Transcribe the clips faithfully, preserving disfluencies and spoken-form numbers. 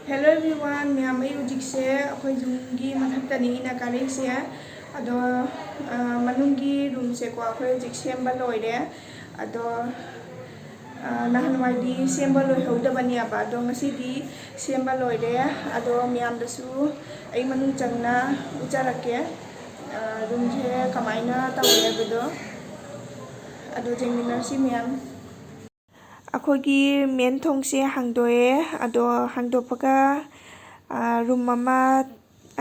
Hello everyone, ꯃꯌꯥꯝ, ꯑꯩ ꯍꯧꯖꯤꯛꯁꯦ ꯑꯩꯈꯣꯏ ꯌꯨꯝꯒꯤ ꯃꯊꯛꯇꯅꯤ ꯑꯩꯅ ꯀꯥꯔꯛꯏꯁꯦ꯫ ꯑꯗꯣ, ꯑ, ꯃꯅꯨꯡꯒꯤ ꯔꯨꯝꯁꯦꯀꯣ ꯑꯩꯈꯣꯏ ꯍꯧꯖꯤꯛ ꯁꯦꯝꯕ ꯂꯣꯏꯔꯦ꯫ ꯑꯗꯣ, ꯑ, ꯅꯍꯥꯟꯋꯥꯏꯗꯤ ꯁꯦꯝꯕ ꯂꯣꯏꯍꯧꯗꯕꯅꯦꯕ, ꯑꯗꯣ ꯉꯁꯤꯗꯤ ꯁꯦꯝꯕ ꯂꯣꯏꯔꯦ꯫ ꯑꯗꯣ ꯃꯌꯥꯝꯗꯁꯨ ꯑꯩ ꯃꯅꯨꯡ ꯆꯪꯅ ꯎꯠꯆꯔꯛꯀꯦ, ꯑ, ꯔꯨꯝꯁꯦ ꯀꯃꯥꯏꯅ ꯇꯧꯋꯦ ꯍꯥꯏꯕꯗꯣ꯫ ꯑꯗꯣ ꯌꯦꯡꯃꯤꯟꯅꯔꯁꯤ ꯃꯌꯥꯝ꯫ ꯑꯩꯈꯣꯏꯒꯤ ꯃꯦꯟ ꯊꯣꯡꯁꯦ ꯍꯥꯡꯗꯣꯛꯑꯦ꯫ ꯑꯗꯣ ꯍꯥꯡꯗꯣꯛꯄꯒ, ꯑ, ꯔꯨꯝ ꯑꯃ,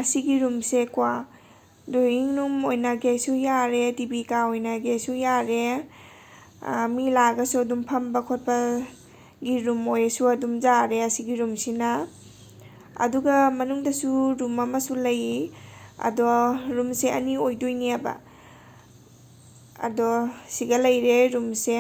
ꯑꯁꯤꯒꯤ ꯔꯨꯝꯁꯦꯀꯣ, ꯗ꯭ꯔꯣꯌꯤꯡ ꯔꯨꯝ ꯑꯣꯏꯅꯒꯦꯁꯨ ꯌꯥꯔꯦ, ꯇꯤ ꯚꯤ ꯀꯥ ꯑꯣꯏꯅꯒꯦꯁꯨ ꯌꯥꯔꯦ꯫ ꯑ, ꯃꯤ ꯂꯥꯛꯑꯒꯁꯨ ꯑꯗꯨꯝ ꯐꯝꯕ ꯈꯣꯠꯄꯒꯤ ꯔꯨꯝ ꯑꯣꯏꯔꯁꯨ ꯑꯗꯨꯝ ꯌꯥꯔꯦ ꯑꯁꯤꯒꯤ ꯔꯨꯝꯁꯤꯅ꯫ ꯑꯗꯨꯒ ꯃꯅꯨꯡꯗꯁꯨ ꯔꯨꯝ ꯑꯃꯁꯨ ꯂꯩ꯫ ꯑꯗꯣ ꯔꯨꯝꯁꯦ ꯑꯅꯤ ꯑꯣꯏꯗꯣꯏꯅꯦꯕ꯫ ꯑꯗꯣ ꯁꯤꯒ ꯂꯩꯔꯦ ꯔꯨꯝꯁꯦ꯫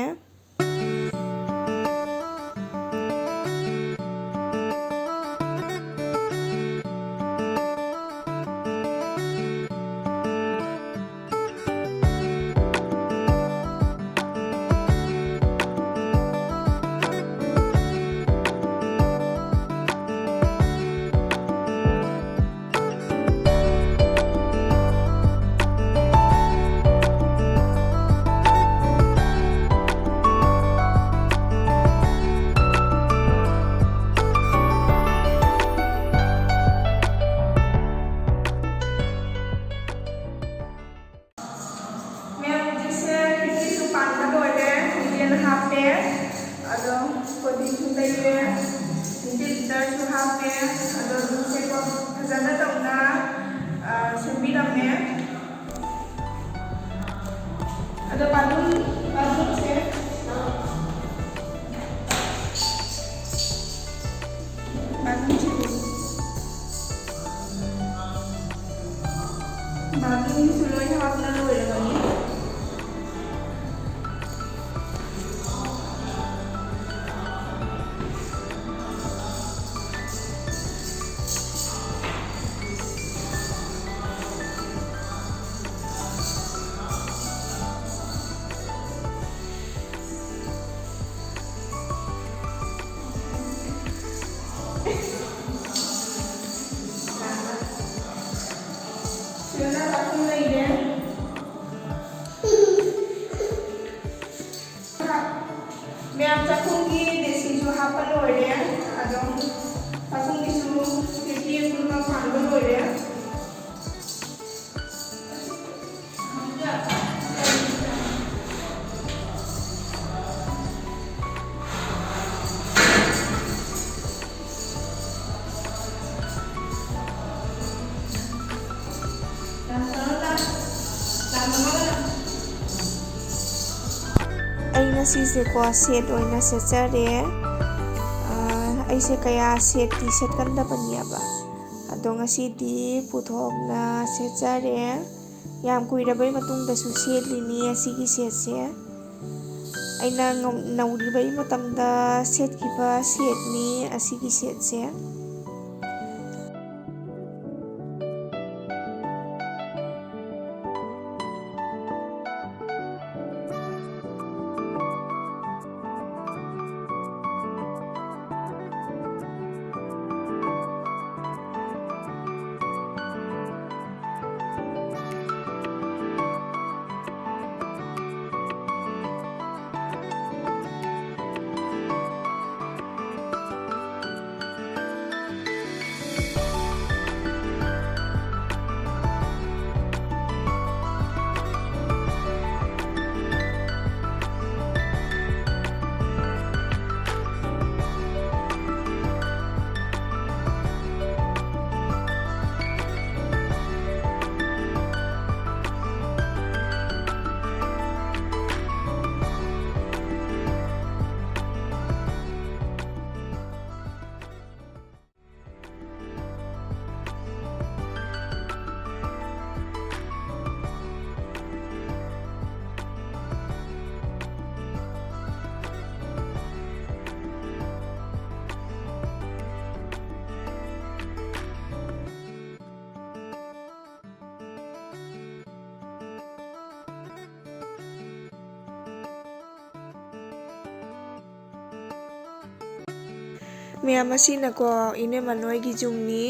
ꯃꯌꯥꯝ, ꯍꯧꯖꯤꯛꯁꯦ ꯈꯤꯇꯤꯁꯨ ꯄꯥꯟꯕ ꯂꯣꯏꯔꯦ, ꯃꯤꯡꯁꯦꯜ ꯍꯥꯞꯄꯦ, ꯑꯗꯣ ꯀꯣꯗꯤꯁꯨ ꯂꯩꯔꯦ, ꯃꯤꯡꯁꯦꯜ ꯂꯤꯇꯔꯁꯨ ꯍꯥꯞꯄꯦ, ꯑꯗꯣ ꯔꯨꯝꯁꯦꯀꯣ ꯐꯖꯅ ꯇꯧꯅ, ꯑ, ꯁꯦꯝꯕꯤꯔꯝꯃꯦ꯫ ꯑꯗꯣ ꯕꯥꯠꯔꯨꯝ, ꯕꯥꯠꯔꯨꯝꯁꯦ, ꯕꯥꯠꯔꯨꯝꯁꯦ, ꯕꯥꯠꯔꯨꯝꯁꯨ ꯂꯣꯏ ꯍꯥꯞꯅ ꯂꯣꯏꯔꯕꯅꯤ꯫ ꯁꯤꯁꯦꯀꯣ ꯁꯦꯠ ꯑꯣꯏꯅ ꯁꯦꯠꯆꯔꯦ꯫ ꯑꯥ, ꯑꯩꯁꯦ ꯀꯌꯥ ꯁꯦꯠꯇꯤ ꯁꯦꯠꯀꯟꯗꯕꯅꯦꯕ꯫ ꯑꯗꯣ ꯉꯁꯤꯗꯤ ꯄꯨꯊꯣꯛꯅ ꯁꯦꯠꯆꯔꯦ꯫ ꯌꯥꯝ ꯀꯨꯏꯔꯕꯩ ꯃꯇꯨꯡꯗꯁꯨ ꯁꯦꯠꯂꯤꯅꯤ ꯑꯁꯤꯒꯤ ꯁꯦꯠꯁꯦ꯫ ꯑꯩꯅ ꯉꯧ-, ꯅꯧꯔꯤꯕꯩ ꯃꯇꯝꯗ ꯁꯦꯠꯈꯤꯕ ꯁꯦꯠꯅꯤ ꯑꯁꯤꯒꯤ ꯁꯦꯠꯁꯦ꯫ ꯃꯌꯥꯝ ꯑꯁꯤꯅꯀꯣ ꯏꯅꯦ ꯃꯅꯣꯏꯒꯤ ꯌꯨꯝꯅꯤ꯫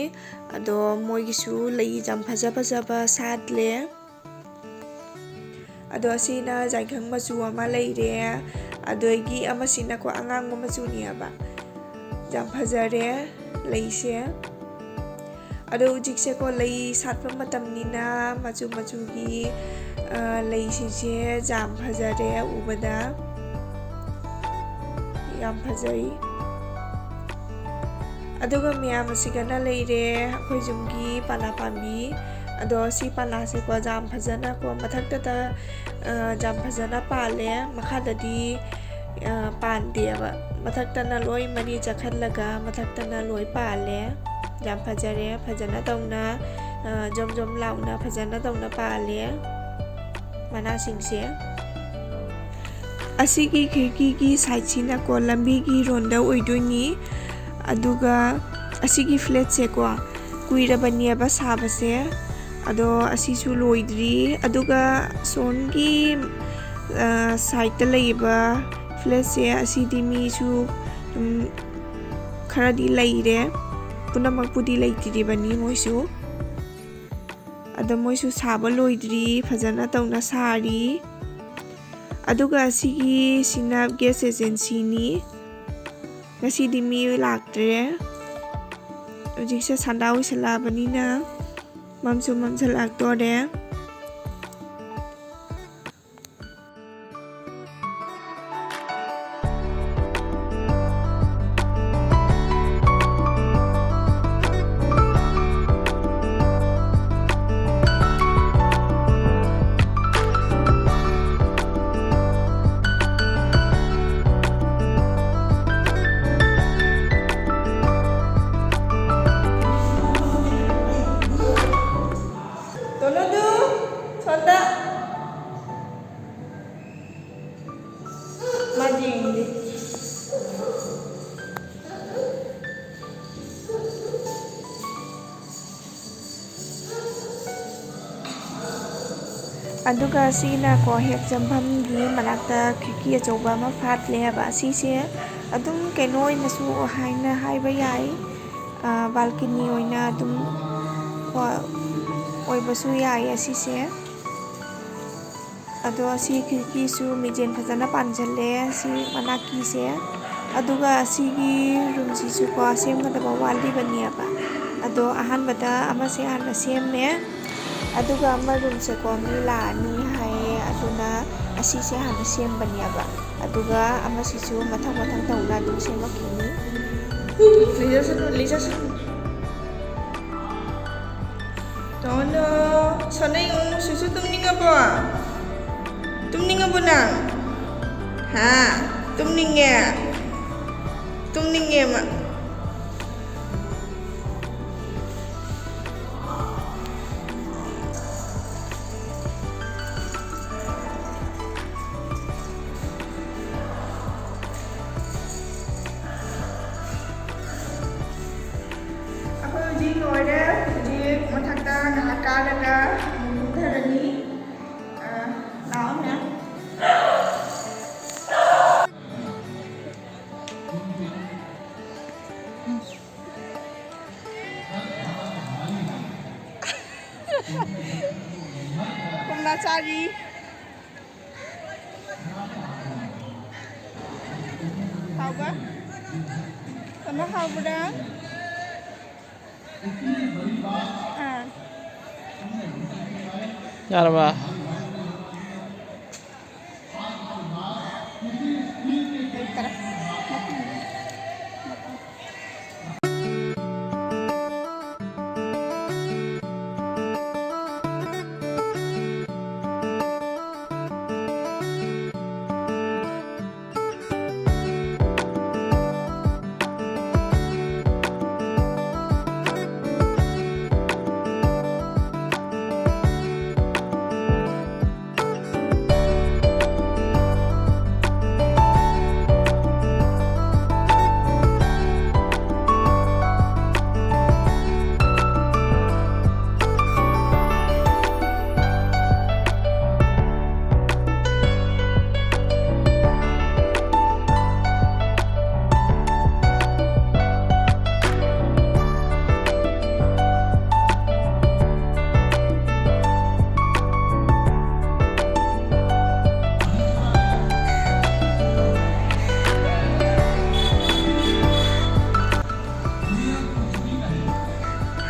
ꯑꯗꯣ ꯃꯣꯏꯒꯤꯁꯨ ꯂꯩ ꯌꯥꯝ ꯐꯖ ꯐꯖꯕ ꯁꯥꯠꯂꯦ꯫ ꯑꯗꯣ ꯑꯁꯤꯅ ꯌꯥꯏꯉꯪ ꯃꯆꯨ ꯑꯃ ꯂꯩꯔꯦ꯫ ꯑꯗꯒꯤ ꯑꯃꯁꯤꯅꯀꯣ ꯑꯉꯥꯡꯕ ꯃꯆꯨꯅꯦꯕ꯫ ꯌꯥꯝ ꯐꯖꯔꯦ ꯂꯩꯁꯦ꯫ ꯑꯗꯣ ꯍꯧꯖꯤꯛꯁꯦꯀꯣ ꯂꯩ ꯁꯥꯠꯄ ꯃꯇꯝꯅꯤꯅ ꯃꯆꯨ ꯃꯆꯨꯒꯤ, ꯑ, ꯂꯩꯁꯤꯡꯁꯦ ꯌꯥꯝ ꯐꯖꯔꯦ ꯎꯕꯗ꯫ ꯌꯥꯝ ꯐꯖꯩ꯫ ꯑꯗꯨꯒ ꯃꯌꯥꯝ ꯑꯁꯤꯒꯅ ꯂꯩꯔꯦ ꯑꯩꯈꯣꯏ ꯌꯨꯝꯒꯤ ꯄꯥꯂꯥ ꯄꯥꯝꯕꯤ꯫ ꯑꯗꯣ ꯁꯤ ꯄꯥꯂꯥꯁꯦꯀꯣ ꯌꯥꯝ ꯐꯖꯅꯀꯣ ꯃꯊꯛꯇꯗ, ꯑ, ꯌꯥꯝ ꯐꯖꯅ ꯄꯥꯜꯂꯦ, ꯃꯈꯥꯗꯗꯤ, ꯑ, ꯄꯥꯟꯗꯦꯕ꯫ ꯃꯊꯛꯇꯅ ꯂꯣꯏ ꯃꯔꯤ ꯆꯠꯈꯠꯂꯒ ꯃꯊꯛꯇꯅ ꯂꯣꯏ ꯄꯥꯜꯂꯦ꯫ ꯌꯥꯝ ꯐꯖꯔꯦ, ꯐꯖꯅ ꯇꯧꯅ, ꯑ, ꯖꯣꯝ ꯖꯣꯝ ꯂꯥꯎꯅ ꯐꯖꯅ ꯇꯧꯅ ꯄꯥꯜꯂꯦ ꯃꯅꯥꯁꯤꯡꯁꯦ꯫ ꯑꯁꯤꯒꯤ ꯈꯤꯔꯀꯤꯒꯤ ꯁꯥꯏꯠꯁꯤꯅꯀꯣ ꯂꯝꯕꯤꯒꯤ ꯔꯣꯟꯗ ꯑꯣꯏꯗꯣꯏꯅꯤ꯫ ꯑꯗꯨꯒ ꯑꯁꯤꯒꯤ ꯐ꯭ꯂꯦꯠꯁꯦꯀꯣ ꯀꯨꯏꯔꯕꯅꯦꯕ ꯁꯥꯕꯁꯦ꯫ ꯑꯗꯣ ꯑꯁꯤꯁꯨ ꯂꯣꯏꯗ꯭ꯔꯤ꯫ ꯑꯗꯨꯒ ꯁꯣꯝꯒꯤ, ꯑ, ꯁꯥꯏꯠꯇ ꯂꯩꯔꯤꯕ ꯐ꯭ꯂꯦꯠꯁꯦ, ꯑꯁꯤꯗꯤ ꯃꯤꯁꯨ, ꯎꯝ, ꯈꯔꯗꯤ ꯂꯩꯔꯦ꯫ ꯄꯨꯝꯅꯃꯛꯄꯨꯗꯤ ꯂꯩꯇ꯭ꯔꯤꯕꯅꯤ ꯃꯣꯏꯁꯨ꯫ ꯑꯗꯣ ꯃꯣꯏꯁꯨ ꯁꯥꯕ ꯂꯣꯏꯗ꯭ꯔꯤ, ꯐꯖꯅ ꯇꯧꯅ ꯁꯥꯔꯤ꯫ ꯑꯗꯨꯒ ꯑꯁꯤꯒꯤꯁꯤꯅ ꯒꯦꯁ ꯑꯦꯖꯦꯟꯁꯤꯅꯤ꯫ ꯉꯁꯤꯗꯤ ꯃꯤ ꯂꯥꯛꯇ꯭ꯔꯦ꯫ ꯍꯧꯖꯤꯛꯁꯦ ꯁꯟꯗꯥ ꯑꯣꯏꯁꯜꯂꯛꯑꯕꯅꯤꯅ ꯃꯝꯁꯨ ꯃꯝꯁꯜꯂꯛꯇꯣꯔꯦ꯫ ꯇꯣꯅꯨꯗꯨ, ꯁꯣꯝꯗ꯫ ꯃꯥ ꯌꯦꯡꯗꯦ꯫ ꯑꯗꯨꯒ ꯁꯤꯅꯀꯣ ꯍꯦꯛ ꯆꯪꯐꯝꯒꯤ ꯃꯅꯥꯛꯇ ꯈꯤꯔꯀꯤ ꯑꯆꯧꯕ ꯑꯃ ꯐꯥꯠꯂꯦ ꯍꯥꯏꯕ꯫ ꯑꯁꯤꯁꯦ ꯑꯗꯨꯝ ꯀꯩꯅꯣ ꯑꯣꯏꯅꯁꯨ ꯍꯥꯏꯅ ꯍꯥꯏꯕ ꯌꯥꯏ, ꯑ, ꯕꯥꯜꯀꯅꯤ ꯑꯣꯏꯅ ꯑꯗꯨꯝ ꯀꯣ ꯑꯣꯏꯕꯁꯨ ꯌꯥꯏ ꯑꯁꯤꯁꯦ꯫ ꯑꯗꯣ ꯑꯁꯤ ꯈꯤꯔꯀꯤꯁꯨ ꯃꯤꯖꯦꯟ ꯐꯖꯅ ꯄꯥꯟꯁꯤꯜꯂꯦ, ꯁꯤ ꯃꯅꯥꯛꯀꯤꯁꯦ꯫ ꯑꯗꯨꯒ ꯑꯁꯤꯒꯤ ꯔꯨꯝꯁꯤꯁꯨꯀꯣ ꯁꯦꯝꯒꯗꯕ ꯋꯥꯠꯂꯤꯕꯅꯦꯕ꯫ ꯑꯗꯣ ꯑꯍꯥꯟꯕꯗ ꯑꯃꯁꯦ ꯍꯥꯟꯅ ꯁꯦꯝꯃꯦ, ꯑꯗꯨꯒ ꯑꯃ ꯔꯨꯝꯁꯦꯀꯣ ꯃꯤ ꯂꯥꯛꯑꯅꯤ ꯍꯥꯏꯌꯦ, ꯑꯗꯨꯅ ꯑꯁꯤꯁꯦ ꯍꯥꯟꯅ ꯁꯦꯝꯕꯅꯦꯕ꯫ ꯑꯗꯨꯒ ꯑꯃꯁꯤꯁꯨ ꯃꯊꯪ ꯃꯊꯪ ꯇꯧꯅ ꯑꯗꯨꯝ ꯁꯦꯝꯃꯛꯈꯤꯅꯤ꯫ ꯂꯩꯖꯁꯅꯨ, ꯂꯩꯖꯁꯅꯨ꯫ ꯑꯣꯅꯣ, ꯁꯣꯅꯩ ꯎꯃꯨꯁꯨꯁꯨ ꯇꯨꯝꯅꯤꯡꯉꯕꯣ? ꯇꯨꯝꯅꯤꯡꯉꯕꯣ ꯅꯪ? ꯍꯥ? ꯇꯨꯝꯅꯤꯡꯉꯦ? ꯇꯨꯝꯅꯤꯡꯉꯦ ꯃꯥ꯫ ꯑꯩꯈꯣꯏ ꯍꯧꯖꯤꯛ ꯂꯣꯏꯔꯦ꯫ ꯍꯧꯖꯤꯛ ꯃꯊꯛꯇ ꯉꯥꯏꯍꯥꯛ ꯀꯥꯔꯒ ꯑꯃꯨꯛ ꯀꯨꯝꯊꯔꯅꯤ꯫ ꯑ, ꯂꯥꯛꯑꯣ ꯃꯌꯥꯝ꯫ ꯀꯣꯝꯂꯥ ꯆꯥꯔꯤ꯫ ꯍꯥꯎꯕ? ꯀꯩꯅꯣ ꯍꯥꯎꯕ꯭ꯔꯥ? ꯑꯥ꯫ ꯌꯥꯔꯕ? ꯂꯩꯇꯔꯦ꯫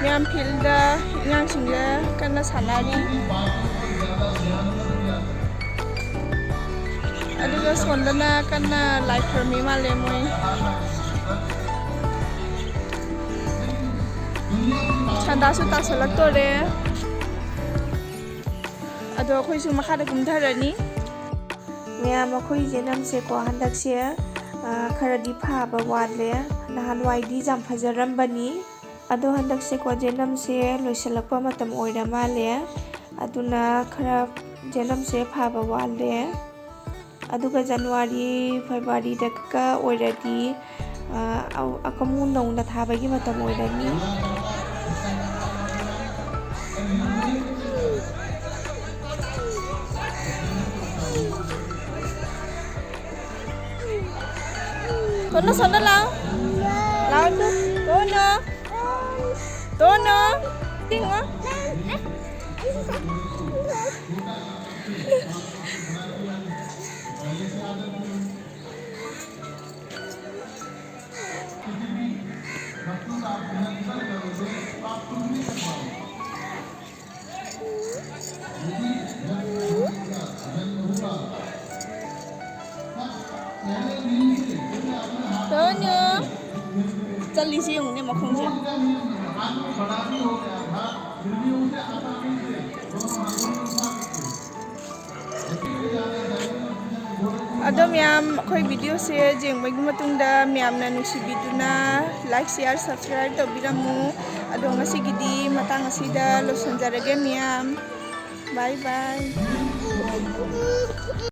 ꯃꯌꯥꯝ ꯐꯤꯜꯗ ꯑꯉꯥꯡꯁꯤꯡꯒ ꯀꯟꯅ ꯁꯥꯟꯅꯔꯤ꯫ ꯑꯗꯨꯒ ꯁꯣꯝꯗꯅ ꯀꯟꯅ ꯂꯥꯏ ꯈꯨꯔꯨꯝꯃꯤ ꯃꯥꯜꯂꯦ ꯃꯣꯏ꯫ ꯁꯟꯗꯥꯁꯨ ꯇꯥꯁꯜꯂꯛꯇꯣꯔꯦ꯫ ꯑꯗꯣ ꯑꯩꯈꯣꯏꯁꯨ ꯃꯈꯥꯗ ꯀꯨꯝꯊꯔꯅꯤ꯫ ꯃꯌꯥꯝ, ꯑꯩꯈꯣꯏ ꯖꯦꯅꯝꯁꯦꯀꯣ, ꯍꯟꯗꯛꯁꯦ, ꯑ, ꯈꯔꯗꯤ ꯐꯕ ꯋꯥꯠꯂꯦ꯫ ꯅꯍꯥꯟꯋꯥꯏꯗꯤ ꯌꯥꯝ ꯐꯖꯔꯝꯕꯅꯤ꯫ ꯑꯗꯣ ꯍꯟꯗꯛꯁꯦꯀꯣ, ꯖꯦꯅꯝꯁꯦ ꯂꯣꯏꯁꯤꯜꯂꯛꯄ ꯃꯇꯝ ꯑꯣꯏꯔ ꯃꯥꯜꯂꯦ꯫ ꯑꯗꯨꯅ ꯈꯔ ꯖꯦꯅꯝꯁꯦ ꯐꯕ ꯋꯥꯠꯂꯦ꯫ ꯑꯗꯨꯒ ꯖꯅꯋꯥꯔꯤ, ꯐꯦꯕ꯭ꯔꯨꯋꯥꯔꯤꯗꯒ ꯑꯣꯏꯔꯗꯤ, ꯑ, ꯑ, ꯑꯀꯃꯨ ꯅꯧꯅ ꯊꯥꯕꯒꯤ ꯃꯇꯝ ꯑꯣꯏꯔꯅꯤ꯫ ꯇꯣꯅꯣ, ꯁꯣꯝꯗ ꯂꯥꯛꯑꯣ꯫ ꯂꯥꯛꯑꯣ, ꯇꯣ-, ꯇꯣꯅꯣ꯫ ꯇꯣꯅꯣ꯫ ꯌꯦꯡꯉꯣ꯫ ꯇꯣꯅꯨ꯫ ꯆꯠꯂꯤꯁꯤ ꯌꯦꯡꯉꯨꯅꯦ ꯃꯈꯣꯡꯁꯦ꯫ ꯑꯗꯣ ꯃꯌꯥꯝ, ꯑꯩꯈꯣꯏ ꯚꯤꯗꯤꯑꯣꯁꯦ ꯌꯦꯡꯕꯒꯤ ꯃꯇꯨꯡꯗ ꯃꯌꯥꯝꯅ ꯅꯨꯡꯁꯤꯕꯤꯗꯨꯅ like, share, subscribe ꯇꯧꯕꯤꯔꯝꯃꯨ꯫ ꯑꯗꯣ ꯉꯁꯤꯒꯤꯗꯤ ꯃꯇꯥꯡ ꯑꯁꯤꯗ ꯂꯣꯏꯁꯤꯟꯖꯔꯒꯦ ꯃꯌꯥꯝ꯫ Bye bye꯫